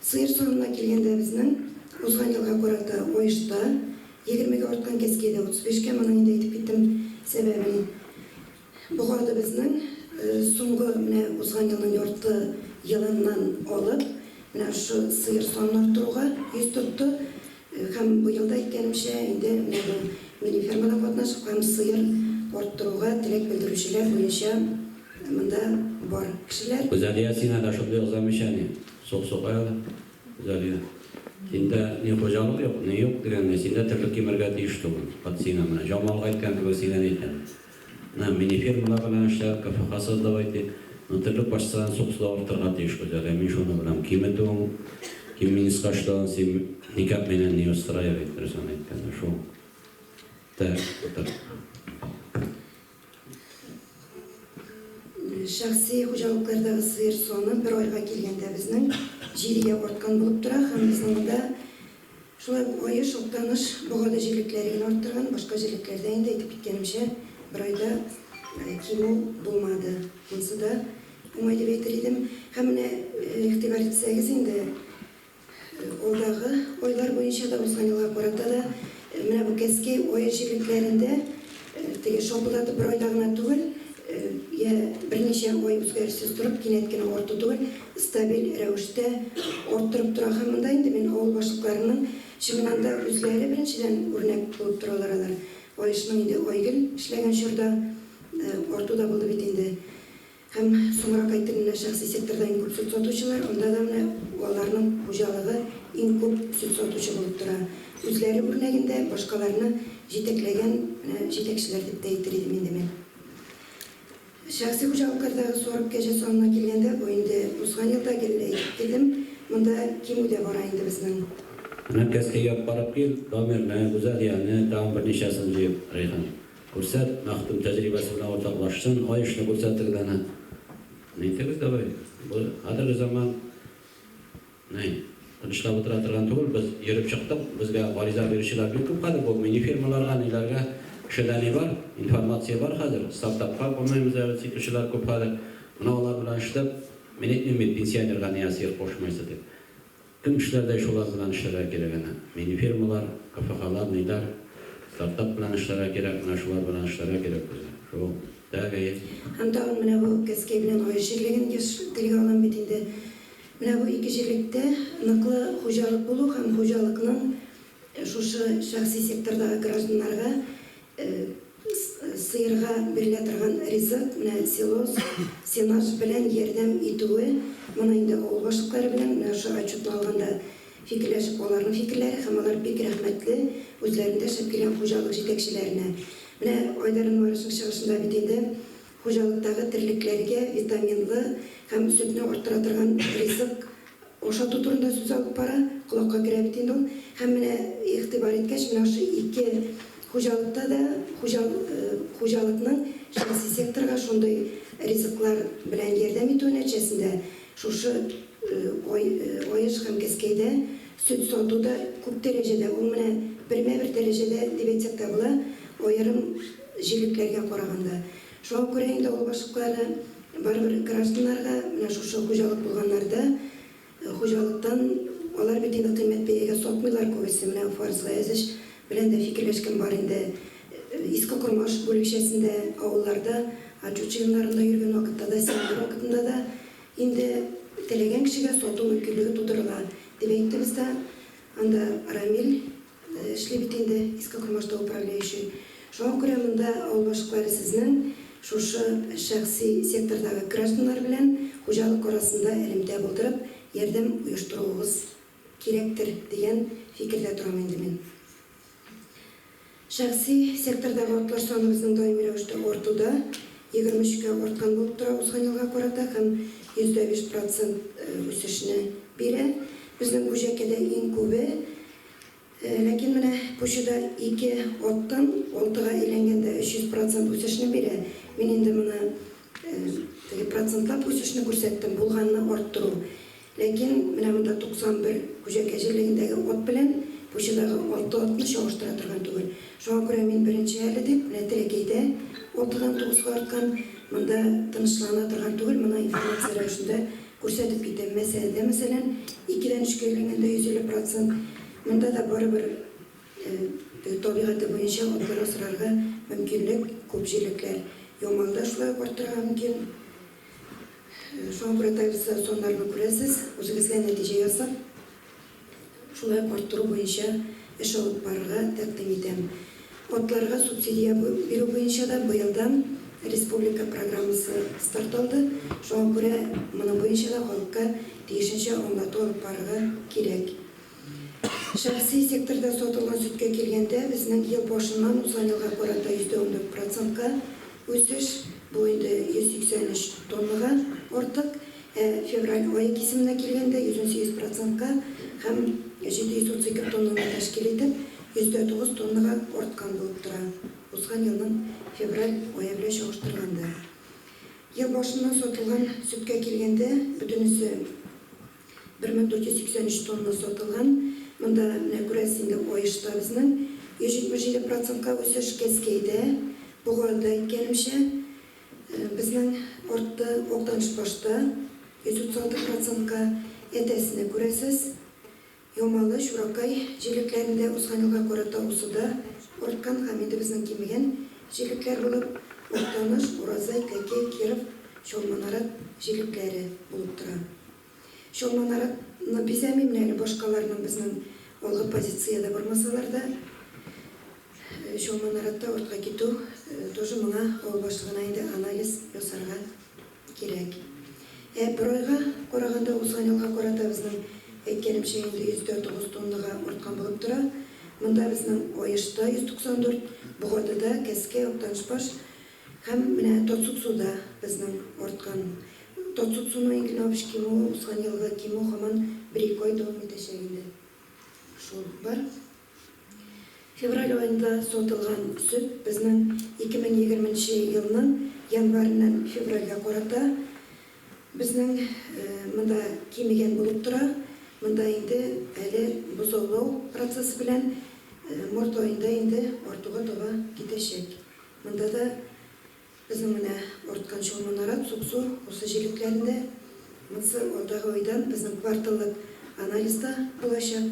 Сыер санына килгәндә безнең узган елга карата Аешта егермегә арткан, Кәскәйдә 35 кә, моның инде әйтеп киттем сәбәбен. Богады безнең соңгы менә узган елның ярты елыннан алып менә шушы сыер санын арттыруга йөз тотты. Һәм быел да әйткәнемчә, инде менә бу мини-фермада катнашып һәм сыер арттыруга теләк белдерүчеләр буенча монда бар кешеләр. Гүзәлия, син әллә шундый ук замечание? Сук-сук әле. Гүзәлия. Синдә ни хуҗалык юк, ни юк дигәндәй, син дә терлек кимергә тиеш түгел. Вот сиңа менә, Җамалга әйткән кебек синнән әйтәм. Менә мини-фирмалар белән эшләп, КФХ создавайте. Но терлек башсыздан сук суда арттырырга тиеш, Гүзәлия. Мин шуны беләм. Киметүең, ким минуска эшләвең син никак мине не устраивает, дөресен әйткәндә. Шул. Так, утыр. Шәхси хуҗалыклардагы сыер саны бер айга килгәндә безнең җидегә арткан булып тора һәм безнең монда шулай ук Аеш, Актаныш, Богады җирлекләре генә арттырган, башка җирлекләрдә инде, әйтеп киткәнемчә, бер айда кимү булмады. Монысы да уңай дип әйтер идем. Һәм менә игътибар итсәгез инде, Алдагы айлар буенча да, узган елга карата да, менә бу Кәскәй ае җирлекләрендә теге шапылдатып бер айда гына түгел, йә берничә ай үзгәрешсез торып, кинәт кенә арту түгел, стабиль рәвештә арттырып тора. Һәм монда инде мин авыл башлыкларының чыннан да үзләре беренчедән үрнәк булып торалар алар. Аешның инде Айгөл эшләгән чорда арту да булды бит инде. Һәм соңрак әйттем, менә шәхси секторда иң күп сөт сатучылар, анда да менә аларның хуҗалыгы иң күп сөт сатучы булып тора. Үзләре үрнәгендә башкаларны җитәкләгән менә җитәкчеләр дип тә әйтер идем инде мин. Шәхси хуҗалыклардагы сарык кәҗә санына килгәндә, бу инде узган елда гел әйтеп килдем, монда кимү дә бара инде безнең. Менә Кәскәйгә барып кил, Дамирны, Гүзәлияне, тагын берничәсен җыеп, Рәйхан. Күрсәт, мәхдүм тәҗрибәсе белән уртаклашсын, ай эшне күрсәтегез әнә. Нитегез давай, бу хәзерге заман ни, тынычлап утыра торган түгел, без йөреп чыктык, безгә гариза бирүчеләр бик күп хәзер, бу мини-фирмаларга, ниләргә, кешедә ни бар, информация бар хәзер, стартапка, по-моему, заявиться итүчеләр күп хәзер, менә алар белән эшләп, мин әйтмим бит, пенсионерга нигә сыер кушмыйсыз дип. Кем эшләрдәй шулар белән эшләргә кирәк әнә. Мини-фирмалар, КФХлар, ниләр, стартап белән эшләргә кирәк, менә шулар белән эшләргә кирәк безгә. Шул. Так, әйе. Һәм тагын менә бу Кәскәй белән Аеш җирлеген еш телгә алам бит инде. Менә бу ике җирлектә ныклы хуҗалык булу һәм хуҗалыкның шушы шәхси сектордагы гражданнарга Сыерга бирелә торган ризык, менә силос, сенаж белән ярдәм итүе, моны инде авыл башлыклары белән менә шушы отчетны алганда фикерләшеп, аларның фикерләре һәм алар бик рәхмәтле үзләрендә эшләп килгән хуҗалык җитәкчеләренә. Менә Айдар Әнваровичның чыгышында бит инде хуҗалыктагы терлекләргә витаминлы һәм сөтне арттыра торган ризык Ашату турында сүз алып бара, колакка керә бит инде ул. Һәм менә игътибар иткәч, менә шушы ике хуҗалыкта да хуҗалыкның шәхси секторга шундый ризыклар белән ярдәм итүе нәтиҗәсендә шушы Аеш һәм Кәскәйдә сөт сату да күп дәрәҗәдә, ул менә бермә-бер дәрәҗәдә дип әйтсәк тә була, аерым җирлекләргә караганда. Шуңа күрә инде авыл башлыклары барыбер гражданнарга менә шушы хуҗалык булганнарда хуҗалыктан алар бит инде кыйммәт бәягә сатмыйлар күбесе. Менә Фарис Гаязович белән дә фикерләшкән бар инде. Иске Кормаш бүлекчәсендә, авылларда отчет җыеннарында йөргән вакытта да, семинар вакытында да инде теләгән кешегә сату мөмкинлеге тудырыла, дип әйтте бездә. Анда Рамил Эшли бит инде Иске Кормашта управляющий. Шуңа күрә монда авыл башлыклары сезнең шушы шәхси сектордагы гражданнар белән хуҗалык арасында элемтә булдырып, ярдәм оештыруыгыз кирәктер дигән фикердә торам инде мин. Шәхси сектордагы атлар саны безнең даими рәвештә артуда, 23 кә арткан булып тора узган елга карата һәм 105 процент үсешне бирә. Безнең Күҗәкәдә иң күбе. Ләкин менә Пучыда ике аттан алтыга әйләнгәндә 300 процент үсешне бирә. Мин инде моны теге процентлап үсешне күрсәттем, булганны арттыру. Ләкин менә монда 91 Күҗәкә җирлегендәге ат белән Пучыдагы алты атны чагыштыра торган түгел. Шуңа күрә мин беренче әле дип, менә Теләкәйдә алтыдан тугызга арткан, монда тынычлана торган түгел, моны информация рәвешендә. Күрсәтеп китәм. Мәсәләдә, мәсәлән, икедән өчкә әйләнгәндә 150 процент. Монда да барыбер табигате буенча атлар асрарга мөмкинлек күп җирлекләр. Ямалда шулай ук арттырырга мөмкин. Шуңа күрә таблицада саннарны күрәсез, үзегезгә нәтиҗә ясап, шулай ук арттыру буенча эш алып барырга тәкъдим итәм. Атларга субсидия бирү буенча да быелдан республика программасы старт алды. Шуңа күрә моның буенча да халыкка тиешенчә аңлату алып барырга кирәк. Шәхси секторда сатылган сөткә килгәндә, безнең ел башыннан узган елга карата 14 процентка үсеш, бу инде 183 тоннага артык. Ә февраль ае кисеменә килгәндә, 118 процентка һәм 732 тоннаны тәшкил итеп, 9 тоннага арткан булып тора, узган елның февраль ае белән чагыштырганда. Ел башыннан сатылган сөткә килгәндә, бөтенесе 1483 тонна сатылган. Монда, менә күрәсез инде, Аешта безнең 177 процентка үсеш, Кәзкәйдә, Богада, әйткәнемчә, Безнең артты Актанышбашта 136 процентка, Әтәсне күрәсез. Ямалы, Чуракай җирлекләрендә узган елга карата Усыда арткан һәм инде безнең кимегән җирлекләр булып Актаныш, Уразай, Кәкәй, Киров, Чалманарат җирлекләре булып тора. Чалманаратны бизәмим әле, башкаларның безнең алгы позициядә бармасалар да, Чалманаратта артка китү тоже моңа авыл башлыгына инде анализ ясарга кирәк. Ә бер айга караганда узган елга карата безнең, әйткәнемчә, инде 9 тоннага арткан булып тора. Монда безнең Аешта 194, Богадыда, Кәскәй, Актанышбаш һәм менә Татсуксуда безнең арткан. Татсуксуның иң генә абыч кимүе, узган елгы кимү һаман бер-ике ай дәвам итәчәк инде. Шул бар. Февраль аенда сатылган сөт безнең 2020 нче елның январеннән февральгә карата безнең монда кимегән булып тора. Монда инде әле бозаулау процессы белән март аенда инде артуга таба китәчәк. Монда да Безнең менә арткан Чалманарат, Суксу, Усы җирлекләрендә. Монсы алдагы айдан безнең кварталлык анализда булачак.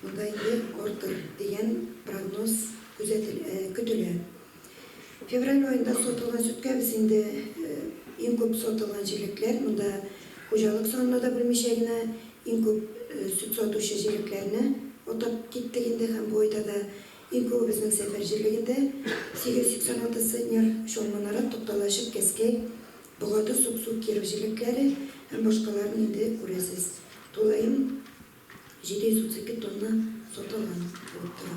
Монда инде артыр дигән прогноз күзәтел, көтелә. Февраль аенда сатылган сөткә без инде иң күп сатылган җирлекләр, монда хуҗалык санына да бүлмичә генә иң күп сөт сатучы җирлекләрне атап киттек инде һәм бу айда да Иң күбе безнең Сәфәр җирлегендә, 886 центнер, Чалманарат, Тукталачык, Кәзкәй, Богады, Суксу, Киров җирлекләре һәм башкаларын инде күрәсез. Тулаем 732 тонна сатылган булып тора.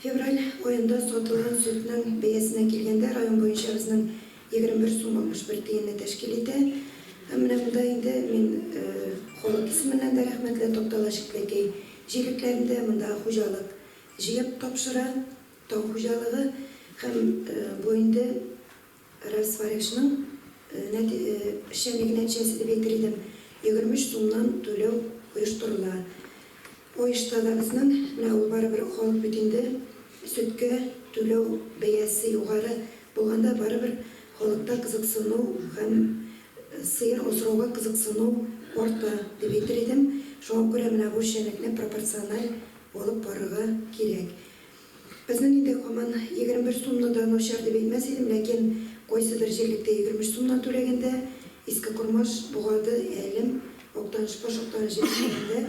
Февраль аенда сатылган сөтнең бәясенә килгәндә, район буенча безнең 21 сум 61 тиенне тәшкил итә. Һәм менә монда инде мин халык исеменнән дә рәхмәтле Тукталачык, Ләкәй Җирлекләрендә монда хуҗалык җыеп тапшыра, Тау хуҗалыгы һәм бу инде Росфорешның эшчәнлеге нәтиҗәсе дип әйтер идем, 23 сумнан түләү оештырыла. Оешта да безнең, менә ул барыбер халык бит инде сөткә түләү бәясе югары булганда барыбер халыкта кызыксыну һәм Сыер асрауга кызыксыну арта, дип әйтер идем. Шуңа күрә менә бу эшчәнлекне пропорциональ алып барырга кирәк. Безнең инде һаман 21 сумны да начар дип әйтмәс идем, ләкин кайсыдыр җирлектә 23 сумнан түләгәндә, Иске Кормаш, Богады, Әлем, Актанышбаш, Актаныш җирлекләрендә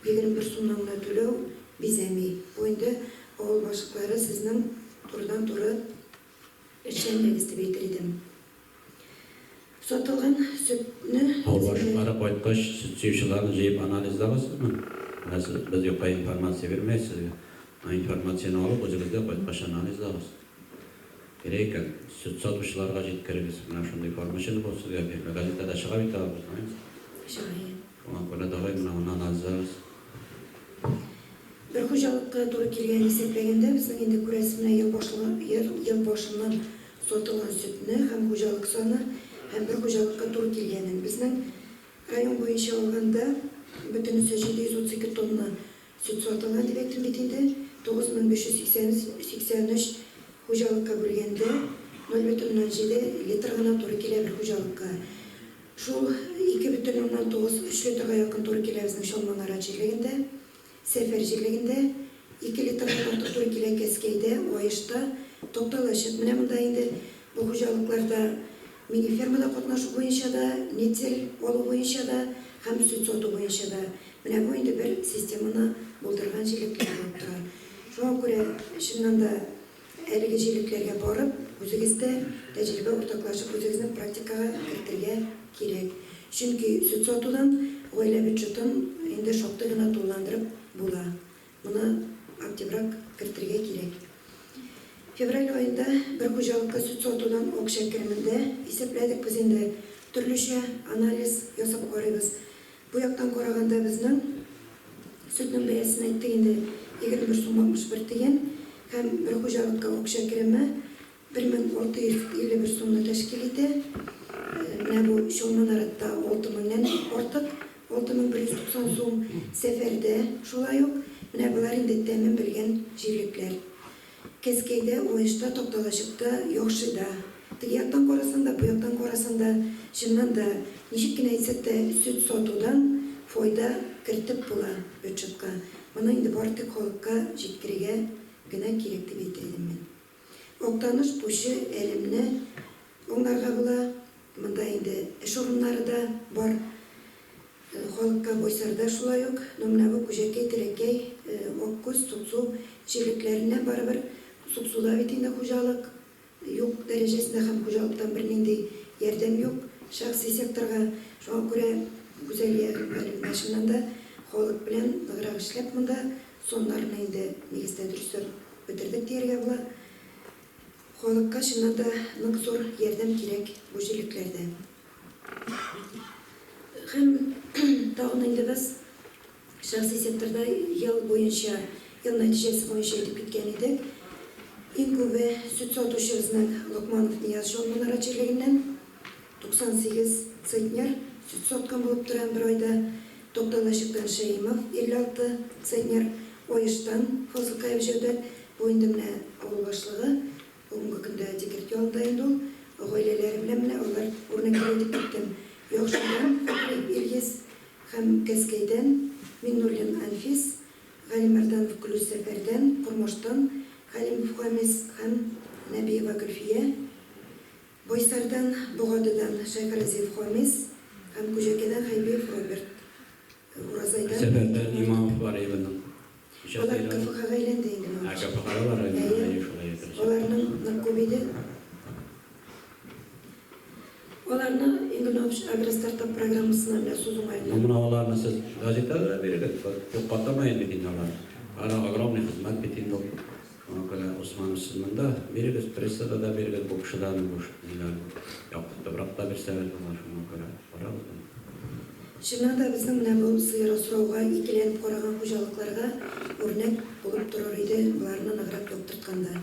21 сумнан гына түләү бизәми. Бу инде авыл башлыклары сезнең турыдан-туры эшчәнлегегез дип әйтер идем. Сатылган сөтне Авыл башлыклары кайткач, сөт җыючыларны җыеп анализлагызмы? Менә сез, без юкка информация бирмәйбез сезгә. Менә информацияне алып, үзегез дә кайткач анализлагыз. Кирәк икән, сөт сатучыларга җиткерегез. Менә шундый форма өчен бу сезгә бирелә. Газетада чыга бит алар, знаете. Чыга, иә. Шуңа күрә давай менә моны анализлагыз. Бер хуҗалыкка туры килгән исәпләгәндә, безнең инде күрәсез, менә ел башлыгы, ел башыннан Сатылган сөтне һәм хуҗалык саны һәм бер хуҗалыкка туры килгәнен. Безнең район буенча алганда, бөтенесе 732 тонна сөт сатылган дип әйттем бит инде. 9583 хуҗалыкка бүлгәндә, 0,7 литр гына туры килә бер хуҗалыкка. Шул 2,9 өч литрга якын туры килә безнең Чалманарат җирлегендә. Сәфәр җирлегендә 2 литрдан артык туры килә Кәскәйдә, Лаешта тукталачак. Менә монда инде бу хуҗалыкларда мини-фермада катнашу буенча да, нетель алу буенча да һәм сөт сату буенча да. Менә бу инде бер системаны булдырган җирлекләр булып тора. Шуңа күрә, чыннан да, әлеге җирлекләргә барып, үзегез дә тәҗрибә уртаклашып, үзегезнең практикага кертергә кирәк. Чөнки сөт сатудан гаилә бюджетын инде шактый гына тулыландырып була. Моны активрак кертергә кирәк. Февраль аенда бер хуҗалыкка сөт сатудан акча керемен дә исәпләдек. Без инде төрлечә анализ ясап карыйбыз. Бу яктан караганда безнең сөтнең бәясен әйттек инде, 21 сум 61 тиен һәм бер хуҗалыкка акча кереме 1651 сумны тәшкил итә. Менә бу Чалманаратта 6 меңнән артык, 6190 сум, Сәфәрдә шулай ук. Менә болар инде тәмен белгән җирлекләр. Кәзкәйдә, Лаешта, Такталачыкта, Яхшыйда. Теге яктан карасаң да, бу яктан карасаң да, чыннан да, ничек кенә әйтсәк тә, сөт сатудан файда кертеп була бюджетка. Моны инде бары тик халыкка җиткерергә генә кирәк дип әйтер идем мин. Актаныш, Пучы, Әлемне аңларга була. Монда инде эш урыннары да бар. Халыкка Байсарда шулай ук, но менә бу Күҗәкәй, Терәкәй, Аккүз, Суксу җирлекләреннән барыбер Суксуда бит инде хуҗалык юк дәрәҗәсендә һәм хуҗалыктан бернинди ярдәм юк шәхси секторга. Шуңа күрә Гүзәлия Галимовна чыннан да халык белән ныграк эшләп монда саннарны инде нигездә дөресләп бетердек дияргә була. Халыкка чыннан да нык зур ярдәм кирәк бу җирлекләрдә. Һәм тагын инде без шәхси секторда ел буенча, ел нәтиҗәсе буенча әйтеп киткән идек. Иң күбе сөт сатучы безнең Локманов Нияз Чалманарат җирлегеннән 98 центнер сөт саткан булып тора бер айда. Тукталачыктан Шәимов 56 центнер, Оештан Фазылкаев Җәүдәт, бу инде менә авыл башлыгы, Бүгенге көндә декрет ялында инде ул. Гаиләләре белән менә алар үрнәкләр итеп киттем. Яхшыдан Фәхриев Илгиз һәм Кәзкәйдән Миңнуллин Анфис, Галимәрданов Глүс Сәфәрдән, Кормаштан Хәлимов Хамис һәм Нәбиева Гөлфия, Байсардан, Богадыдан Шәйхразиев Хамис һәм Күҗәкәдән Хәйбиев Роберт. Уразайдан. Сәфәрдән Имамов бар ибенең. Алар КФХга әйләнде инде моңарчы. Ә, КФХда бар инде, әйе, шулай әйтелә. Аларның нык күп иде. Аларны инде менә Агростартап программасына менә сүз уңаеннан. Ну, менә аларны сез газетада да бирегез, юкка тормый бит инде алар. Ара огромный хезмәт бит инде ул. Шуңа күрә Усманов сез монда бирегез, прессада да бирегез, бу кешеләрне бу ниләрне яктыртыбрак та бирсәгез була, шуңа күрә карагыз моны. Чыннан да безнең менә бу сыер асрауга икеләнеп караган хуҗалыкларга үрнәк булып торыр иде боларны ныграк яктыртканда,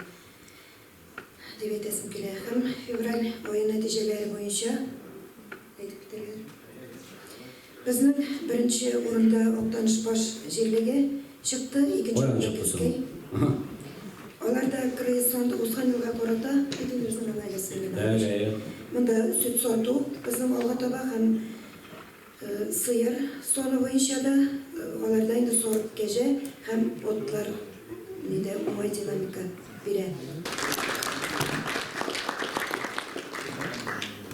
дип әйтәсем килә. Һәм февраль ае нәтиҗәләре буенча әйтеп китәргә. Безнең беренче урында Актанышбаш җирлеге чыкты, икенче Каян урында чыкты соң Кәзкәй. ул? Алар да КРС-дан узган елга карата, бит инде безнең анализ инде Әйе, әйе. Монда сөт сату безнең алга таба һәм сыер саны буенча да аларда инде сарык, кәҗә һәм атлар нидә уңай динамика бирә.